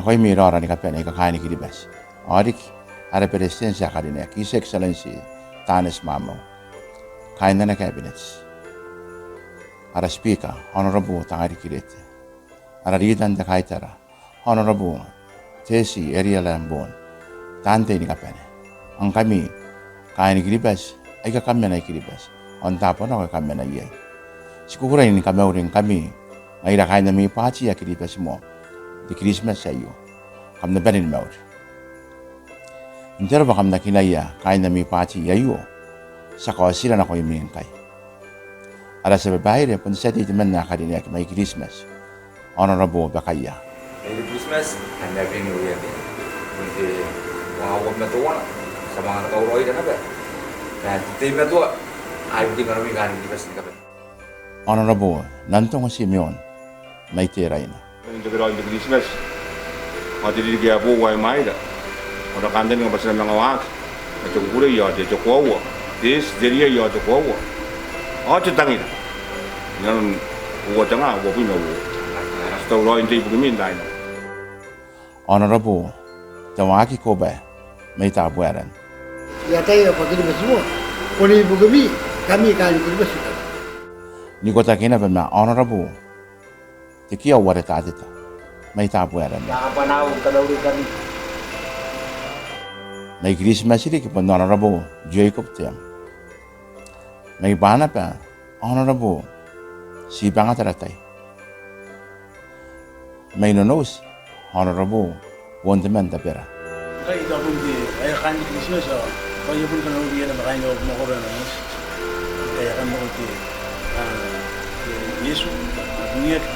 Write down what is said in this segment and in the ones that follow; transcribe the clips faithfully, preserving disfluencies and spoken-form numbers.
Nakoimi raora ni kabane aika kaain Kiribati, ao riki ara Beretitenti ae karineaki, His Excellency Taneti Maamau, kaain ana Cabinet, ara Speaker, Honourable Tangariki Reete, ara Riita n te Kaitara, Honourable Tessie Eria Lambourne, taan tei ni kabane, ao ngkami kaain Kiribati aika kam mena i Kiribati ao n taabo nako aika kam mena iai. Ti kukurei ni kamauri ngkami ngaira kaain ami baati ae Kiribati Moa n te Kiritimati aio. Kam na bane ni mauri. N te aro bwa kam na kinaia kaain ami baati aio, ti a kaotira nakoimi ngkai. Ara tia babaire bon te tia tei temanna ae karineaki mai Kiritimati, Honourable Bakaia. Merry Christmas and Happy New Year. Bon te uangaun ma teuana, ti a manga katauraoira naba ma te teimatoa ae ibukin kanomi kaain Kiribati ni kabane. Honourable Nantongo Timeon mai Teraina. N te kiraoi n te Kiritimati ao te ririki ae boou ae i mwaira, ao ara kantaninga bwa ti na manga waaki ma te kukurei ao te, te koaua, te eti, te riai ao te koaua ao te tangira inanon uoua tenga uabwi ma uoua. Ti tauraoi n tei ibukimi n taai nako. Honourable Teuaki Kobae mai Tabuaeran. I ataia bwa Kiribati Moa bon ibukimi, ngkami kaain Kiribati. N ikotaki naba ma Honourable Tekiau Aretateta mai Tabuaeran. Mai Kiritimati riki bon Honourable Jacob Team. Mai Banaba, Honourable Tibanga Taratai. Mai Nonouti, Honourable Bonteman Tabera. Ngkai I taku bon te, ae kaain Kiritimati ao ngkai e a bon kanakoaki naba kaain au mwakoro ae Nonouti. Ngkai e a kanakoaki te, a, te Iesu ae bungiaki.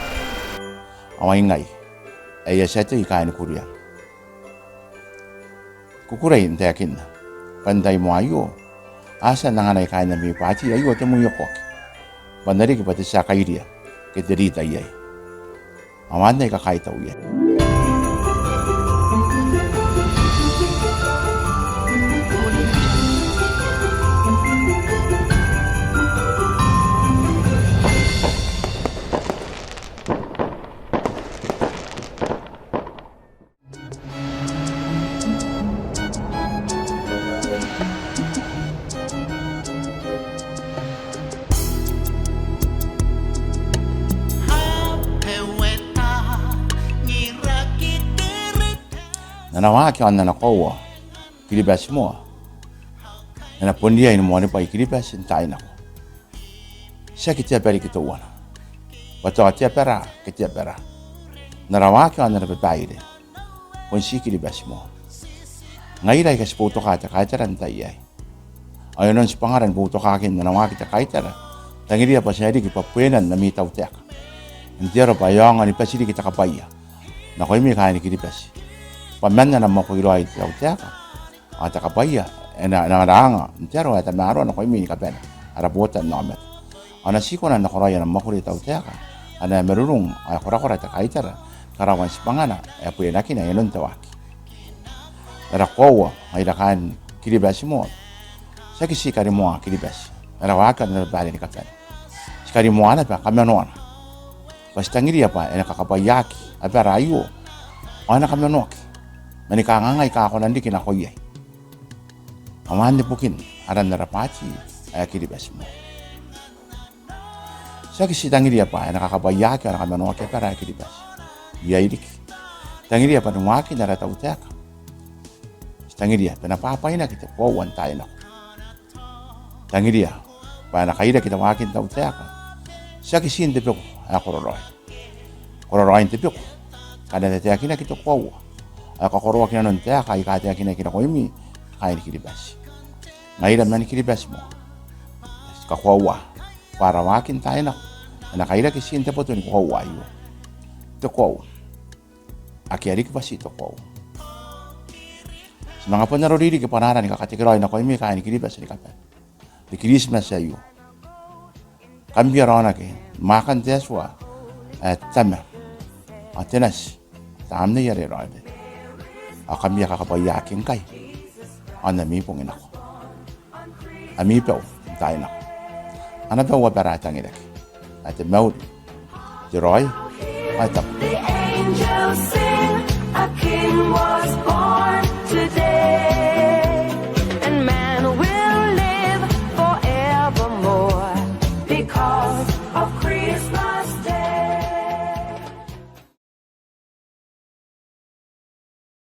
Ao ai ngai ae I a tia tei kaain Kuria. Kukurei n taekinna bwa n tai moa aio a tia n anganai kaain ami baati aio te mwiokoaki bwa N na riki bwa te tia kairiia ke te riita iai. Ao anne ae I kakaitau iai. N ana waaki ao n ana koaua Kiribati Moa e na bon riai ni moanibwai Kiribati n taai nako. Tiaki te aba riki teuana, bwa tao te abara ke te abara. N ara waaki ao n ara babaire, bon ti Kiribati Moa. Ngaira aika ti boutoka te kaitara n tai aei, ao inanon tibwangara ni boutokaakin ana waaki te kaitara, tangiria bwa ti na riki bwa bwenan ami tautaeka, n te aro bwa e aonga ni bati riki te kabwaia nakoimi kaain Kiribati, bwa man ana mwakuri raoi te tautaeka ao te kabwaia e na, e na anga n te aro ae tamaroa nakoimi ni kabane, ara botannaomata. Ao e na tii kona n nakoraoi ana mwakuri te tautaeka, ana marurung ao e korakora te kaitara, karaoan tibwangana ae bwenakina inanon te waaki. Ara koaua ngaira kaain Kiribati Moa, tiaki tii karimoa Kiribati n ara waaki ao n ara babaire ni kabane. Ti karimoa naba kamanoana, bwa ti tangiria bwa e na kakabwaiaki abara aio ao e na kamanoaki man kanganga aika a kona n riki nako iai. Ao anne bukin aran ara baati ae Kiribati Moa. Tiaki tii tangiria bwa e na kakabwaiaki ao e na kamanoaki abara ae Kiribati. Iai riki. Tangiria bwa ni waakin ara tautaeka, ti tangiria bwa e na bwabwainaki te koaua n taai nako. Tangiria bwa e na kairaki te waakin tautaeka, tiaki tii n te beku ae kororaoi. Kororaoin te beku ngkana e tataekinaki te koaua ao e kakoroaki inanon taeka aika taekinaki nakoimi kaain Kiribati. Ngaira man Kiribati Moa, ti kakoaua bwa ara waaki n taai nako e na kairaki tii n te boto ni koaua aio. Te koaua. Akea riki bwa tii te koaua. Ti manga bon aroririki bwanaara ni kakatekeraoi nakoimi kaain Kiribati ni kabane n te Kiritimati aio. Kam bia raonaki ni mwaakan te Atua ae Tama ao te Nati, Tamnei are Raoiroi. Ao kam bia kakabwaiaki ngkai ao n ami bong nako. Ami bau n taai nako. Ana bau abara ae tangiraki, ae te mauri, te raoi ao te tabu. The angels sing a